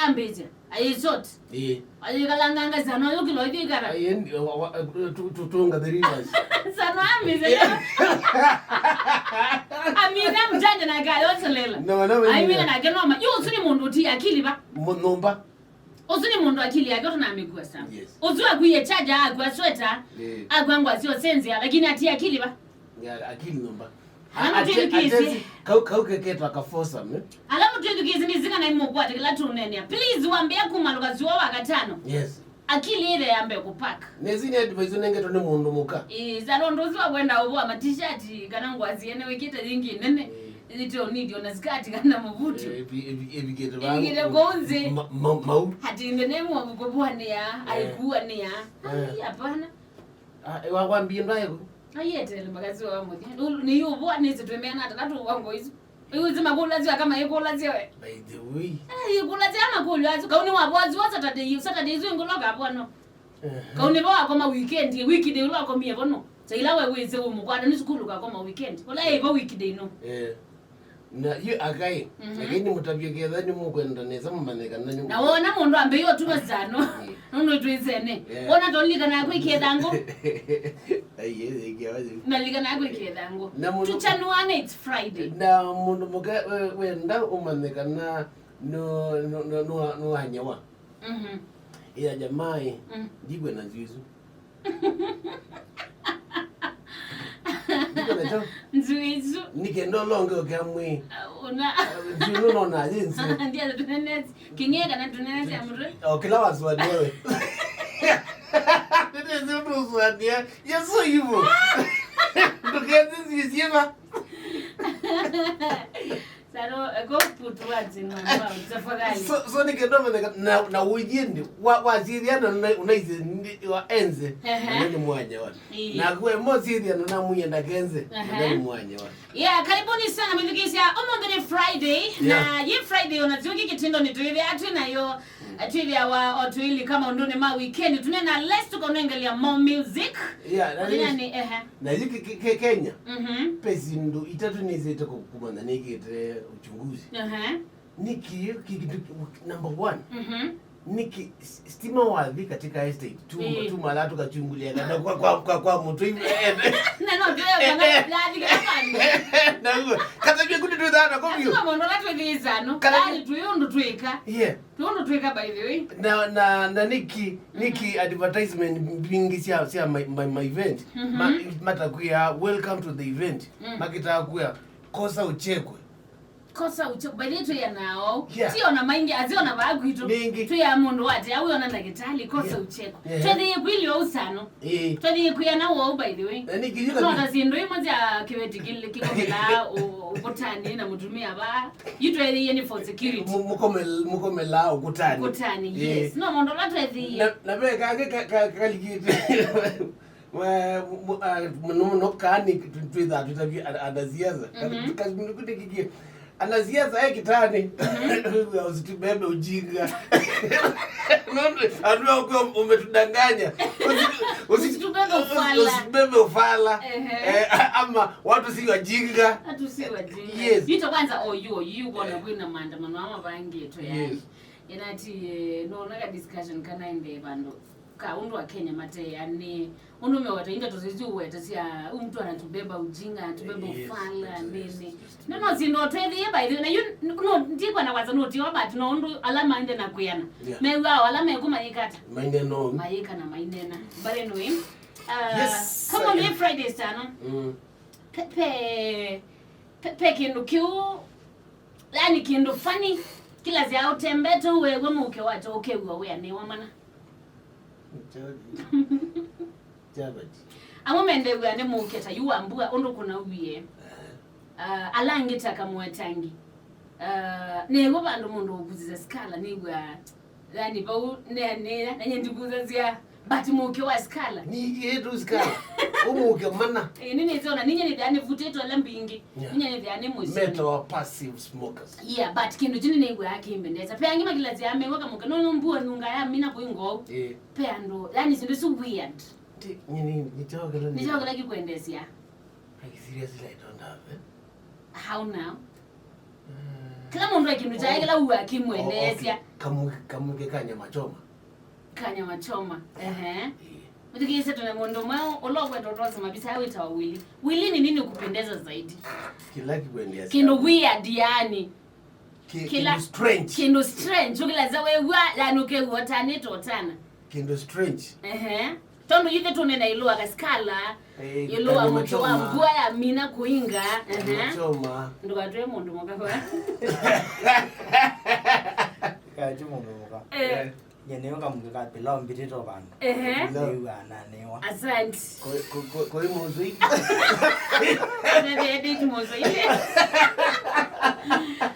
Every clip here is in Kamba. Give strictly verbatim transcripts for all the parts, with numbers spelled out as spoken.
Ambĩsya. Ayĩsot. Ĩĩ. Ayĩkalanganga sana, ũyũ kĩlo ithyĩ ikara. Aye, ndi- wa- wa- tu- tu- tunga the rivers. Sana ambĩsya. Amina mjanja na kayoselela. No, no, no. Aimina na kenoma. Yu ũsu nĩ mũndũ ũti akili ba. Mũnyũmba. Ũsu nĩ mũndũ akili yake ũtanamĩkua sana. Yes. Ũsu akuie charger, akua sweater, yeah, akua ngwa sio sense, lakini ati akili ba. Ya, akili nyũmba. Ala mũtwĩthukĩĩsye. Atesi, kau, kau keketwa ka foursome, eh? Ala mũtwĩthukĩĩsye nĩsĩ kana imũkwata kĩla tũnenea. Please, wambĩa kuma lũkasua wa katano. Yes. Akili ĩthe yambe kũpack. Nĩsĩ nĩ advice ũnengetwe nĩ mũndũ mũka. Ĩĩ, sana ũndũ ũsu wa kwenda ũvũa ma t-shirt kana ngwa siene wĩkĩte yĩngĩ nene. Ĩĩ. Ĩte ũnidi ona skirt kana mũvuti. Eh, evi- evi- evikĩte va- Evikĩte kũu nzĩ. Ma- ma- mau. Ati in the name of kũvũanĩa, eh, aikuanĩa. Ai, eh, hapana. Ah, wakwambie ndaye. Ayetele makasi wa mũthya. Nĩyũvũa nĩsĩ twĩmeana atanatũ wango isu. Iwĩsĩ makũlasya kama ikũlasya we. By the way. Ah, ikũlasya makũlyo asu. Kau nĩ wavũa asu wa Saturday, Saturday isu ingũloka vano. Ehe. Kau nĩ vo wakoma weekend, weekday ũla wakomie vo no. Sa ila we wĩsĩ ũmũkwata nĩ sukulu kakoma weekend. Ũla ĩvo weekday no. Eh. Na yu akai, mhm, lakini mũtavye ketha nĩ mũkwenda nesa mũmanye kana nĩ. Na wona mũndũ ambĩie ũtuma sano. Mm. Nũndũ twĩsene. Yeah. Wona tolilikana kwĩ kĩthango. Ai, yes, ikiawa. Nalikana kwĩ kĩthango. Na mũndũ. Tuchanuane, it's Friday. Na mũndũ mũka we- wenda ũmanye kana no no no no no anyewa. Mhm. Ĩya jamai, mm, ndikwenda nzwĩzu. Ndikwenda cho. Nzwĩzu. Nĩkenda ũlonge ũkĩa mwĩ. Una. Nzwĩzu nona yinzi. Ndia tunene. King'e kana tunene cia mũtwe. O kila waswali wewe. Ndio sio tu uswalia. Yesu hivyo. Ndukezi nzwĩzu. Saro, eh, go put words in my mouth, tafadhali. So, so nĩ kĩndũ ũmanyĩka na, na ũithi ndi, wa, wa sithia na una, unaise ndi, wa enze, ehe, na nĩ mwanya wa. Ĩĩ. Na kwe mo sithia na na muyenda kenze, na, ehe, nĩ mwanya wa. Yeah, karibuni sana mwĩthukĩĩsya. Ũmũnthĩ nĩ Friday, yeah, na yĩ Friday ona tuki kitindo nĩ tuive atwi nayo. Mm. Twĩthĩawa o tũilika maũndũnĩ ma weekend. Tũnena less tũkonengelea more music. Yeah, na. Mũthenya nĩ, ehe. Na yu ki- ki- ki- Kenya, mhm, pe sindu itatu nĩsĩte ku- kumanya nĩkĩte uchunguzi. Ehe. Nĩkĩ ki- kitu ki- number one. Mhm. Nĩkĩ s- stima wathi katika estate tuma, eh, tuma la tukachungulia kana kwa kwa kwa, kwa mtu hivi. Na no ndio kana lathi kana pande. Na huo kata jua kuti tu dhana kwa hiyo. Sio mondo la twĩthĩĩsya no. Kana. Yaani tu yondo twĩka. Yeah. Tũndũ twĩka, by the way. Na, na, na nĩkĩ, nĩkĩ advertisement mbingĩ sya, sya my, my, my event, mhm, ma- matakwĩa, "Welcome to the event." Mm. Makĩtaa kwĩa, "Kosa uchekwe." Kosa uchekwe. By the way, twĩanaa ou. Yeah. Ti ona maingĩ, azi ona vaa kwitũ. Nĩngĩ. Twĩa mũndũ wate, au ona ndagĩtalĩ, kosa, yeah, uchekwe. Yeah. Twethĩe kwĩlĩ ou sano. Ĩĩ. Twethĩe kwĩana ou, by the way. Na nĩkĩ yu. No kabisa. Ta syĩndũ imwe sya kĩveti kĩl- kĩkomelaa ũ- ũkũtanĩ na mũtumĩa vaa. Yu tweethĩie nĩ for security. Mu- mukome- mukomelaa ũkũtanĩ. Ũkũtanĩ, eh, yes. No mũndũ ũla tweethĩie. Na, na ve kangĩ ka- ka- kalikĩte. Wa- mu- mu- ah, mũno mũno kaani tũ- twĩthaa twĩtavye ana- anasiasa. Mhm. Kasi- kasi- mũndũ kũtĩkĩkie. Anasiasa e kitani. Mhm. Usitubebe ujinga. Nũndũ andũ aku umetudanganya. Usi- usi- Usitubebe ufala. Usitubebe ufala. Ehe. Eh, ama watu si wajinga. Watu si wajinga. Yes. Vita kwanza oyu, oyu, kuona, eh, kwina maandamano ama vangitwe yani. Yes. Ĩna ati, eh, nona ka discussion kanaendee vandũ ka ũndũ Akenya mateanĩ. Ũndũ meweta ndeto isu ũweta sya, "Huyu mtu anatubeba ujinga, anatubeba, yes, ufala, yes, nini." Yes. No, no, si ndo twethie by the way. Na yu, no, ndikwa na waza no tiwa, but no ũndũ ala maende na kwĩana. Yeah. Mewao ala mekũmayĩkata. Maine no. Mayĩka na mainena. But anyway, uh, yes, kama ni Fridays tano. Mm. Pe, pe, pe, pe kĩndũ kĩu, yani kĩndũ funny, kĩla sya ũtembete ũwew'a mũuke wate ũkew'a wĩa nĩ wa mana. Amwe mendew'a nĩ mũuke ta yu wa mbua ũndũ kũnauwie. Ah, ala angĩ ta kamwetangi. Ah, nĩw'o vandũ mũndũ ũkusisya skala nĩw'a. Yani vau neanĩa na nye ndikusasya, but mũuke wa skala. Ni yetu skala. Umuke mana. Eh, nini zona, ninye nithia nivutĩtwe ala mbingĩ. Yeah. Ninye nithia nĩ mũcio. Meto wa passive smokers. Yeah, but kĩndũ kyu nĩnĩw'aa kĩmbendesa. Pe angĩ makĩlasya amewa kamũke, no, no, mbua nunga ya mina kũi ngou. Eh. Pe andũ, yani syĩndũ isu weird. Ti- nini, nĩkyokela nĩ- nĩkyokela kĩkwendesya. Like, seriously, I don't have, eh? How now? Mm. Kĩla mũndũ e kĩndũ kyae, kĩla ũu akĩmwendeesya. Oh, okay. Kamu-, kamuke ka nyama choma. Ka nyama choma. Ehe. Mũthikĩĩsye tũne mũndũ mweũ ũla ũkwenda ũtwasa mavisa wĩtawa Willy. Willy, ni nini kupendeza zaidi? Kĩla kĩkwendeesya. Kĩndũ weird, yani. Kĩla kĩndũ strange. Kĩndũ strange. Ũkĩlasya wĩw'a, yani ũkew'a ũtanĩte ũtana. Kĩndũ strange. Ehe. Tondũ ithe tũnena ĩlũ wa kasikala, ĩlũ wa mũtwe wa mbua ya mina kũinga. Ehe. Ndũkatwĩe mũndũ mũka kwa. Kaji mũndũ mũka. Eh. Nye nĩyo kamũke ka pilau mbitĩte o vandũ. Ehe. Nĩw'aa nanĩwa. Asante. Koi mũthũi. Nĩthĩe date mũthũi.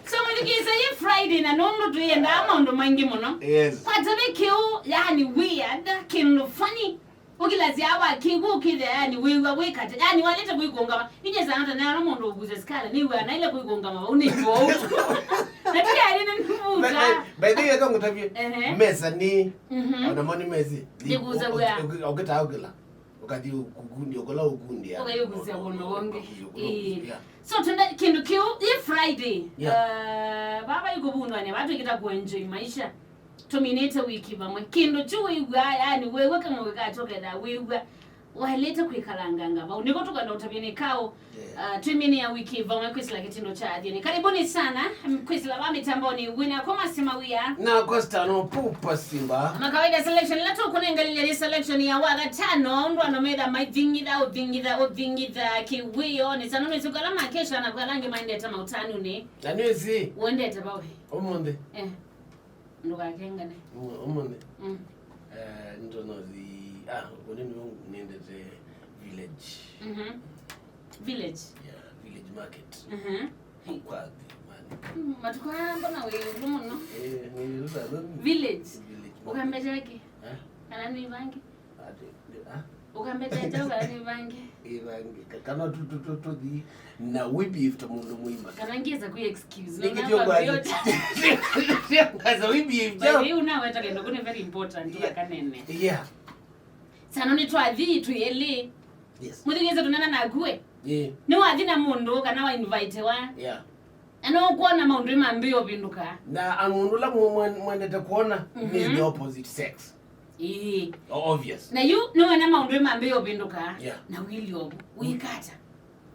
So, mũthikĩĩsya, yĩ Friday na nũndũ tũyendaa maũndũ maingĩ mũno. Yes. Kwatavĩ kĩu, yani weird, kĩndũ funny. Ũkĩlasya wakĩw'a ũkĩthĩa, yani wĩw'a wĩkate, yani walĩte kwĩkũngama. Inye sana tene ala mũndũ ũkusya sikala, nĩw'aa naile kwĩkũngama vau nĩw'ou. Na tiari nĩnĩvuta. By the way, eka ngũtavye. Ehe. Mesa nĩ. Mhm. Ona moni mesi. Nĩkusaw'a. Ũkĩtaa ũkĩla. Ũkathi ũkũkundĩa ũkũla ũkundĩa. Ũkayũkusya kũndũ kũngĩ. Ĩĩ. So twende kĩndũ kĩu, yĩ Friday. Yeah. Uh, vava ikũvundwa nĩ vatu ikita kuenjoy maisha. Tũminĩte wiki vamwe. Kĩndũ kyu wĩw'aa, yani, wĩw'a kamũke katokethaa wĩw'a waĩlĩte kwĩkalanganga vau. Nĩvo tũkwenda ũtavya nĩ kaũ. Yeah. Uh, twĩminĩa wiki vamwe kwĩsĩla kĩtindo kya athiani. Karibuni sana, mm, kwĩsĩla va mitamboni. Wina kwa Masima Wia. Na kwa Stano Pupa Simba. Kama kawaida, selection ila tũkũnengalilya nĩ selection ya wagatano. Ũndũ andũ metha maithingitha, ũthingitha, ũthingitha, kĩwĩo. Nĩ sana nĩ sukala makesha na kwa langi maendete mautanuni. Na nĩ zi. Uendete vawe. Ũmũnthĩ. Eh. Ndũkakengane. Ũmũ-, ũmũnthĩ. Mm. Eh, nĩtũnothi, ah, ũnĩ nĩwe nĩendete village. Mhm. Village. Yeah, village market. Mhm. Kwa Thiũmani. Mm, matukũ aya mbona wĩ ĩũlũ mũno? Eh, nĩ ĩũlũ sana. Village. Village market. Ũkambete kĩ? Eh? Kana nĩ vangi? Ati, ah? Ũkambetete ũkala nĩ vangi. Ĩ vangi. Ka-, kana tu, tu, tu, tu, thi na we behave ta mũndũ mũima. Kana ngiza ku excuse. Nĩkĩ ndio kwa yote. Kaza we behave. By the way, unaweta kendo kuna very important. Yeah. Kanene. Yeah. Sana nĩ twathi twĩlĩ. Yes. Mũthikĩĩsye tũnena naku we. Yeah. Nĩ wathi na mũndũ kana wa invite wa. Yeah. Na no ũkwona maũndũ mambĩĩa ũvĩndũka. Na mũndũ ũla mwe-, mwe-, mwendete kwona nĩ the opposite sex. Ĩĩ. O-, obvious. Na yu nĩwona maũndũ mambĩĩa ũvĩndũka. Yeah. Na wĩlĩ ovu. Wĩkata.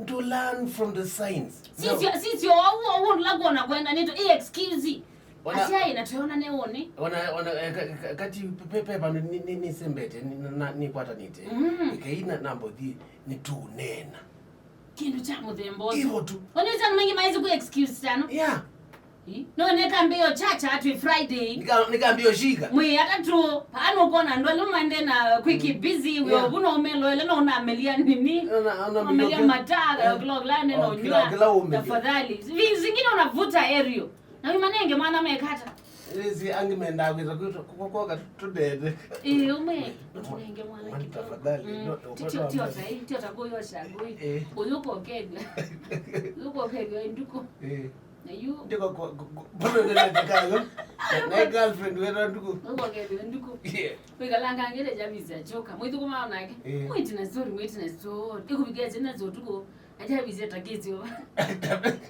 To learn from the signs. Sisyo, sisyo, owu, owu ndũla kwona kwenda nĩtũ. Ĩ excuse. Ona- Asyai na twĩona nĩ ũnĩ. Ona, ona, eh, ka-, ka-, kati pe-, pe-, vandũ nĩ, nĩ, nĩsembete, nĩ, na, nĩkwatanĩte. Mm. Ĩkei na, na mbothi, nĩtũneena. Kĩndũ kya mũthemba ũsu. Ivo tu. Onĩ sana maingĩ maĩsĩ ku excuse sana. Yeah. Ĩ? No nĩ kambĩo chacha twĩ Friday. Nika-, nikambio shika. Mwĩ atatũ, pano kona andũ ala maende na quick busy, we obu no melo ele no na melia nini. Ona, ona melia mataga, kila, kila neno nywa. Kila ume. Tafadhali. Zingine unavuta aerial. Na manenge mwana mekata. Ĩsĩ angĩ mendaa kwĩsa kwĩtwa kwoka tũtete. Ĩĩ, ũmwe, ũtũnenge mwana kidogo. Tafadhali. Tio ta, tio ta kũyosha ngũi. Ũyũ kokethya. Ũyũ kokethya nduku. Na yu ndiko kwa mbona ndio kayo. Na girlfriend wera nduku. Ũyũ kokethya nduku. Yeah. Wikalanga ngere jamisa choka. Mwithu kuma onake. Mwiti na story, mwiti na story. Ikubikia zina zotuko. Ajabize takizio.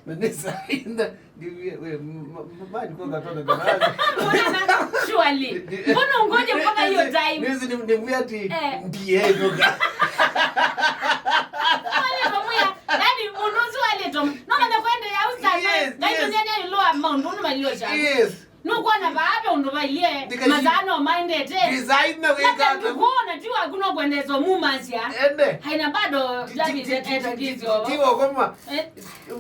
Na nisa inda ndiye we mani kwa katoka kama. Surely. Mbona ungoje mpaka hiyo time? Nisi ni mwe ati ndiye toka. Wale pamoja. Yaani munuzu wale tom. No mane kwende ya usana. Yes, yes. Ndio ndio lo amount unu malio cha. Yes. Nũkwona vaa ve ũndũ vailyĩ. Masaa no maendete. Design na wĩkata. Nũkwona ti waku no kwendesa mumasya. Ende. Haina bado David etikizwa. Tiwa koma. Eh.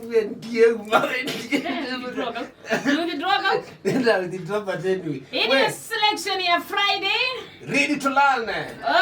Uwe ndiye uma. Withdraw. Withdraw. Nenda withdraw, but anyway. It is selection ya Friday. Ready to learn.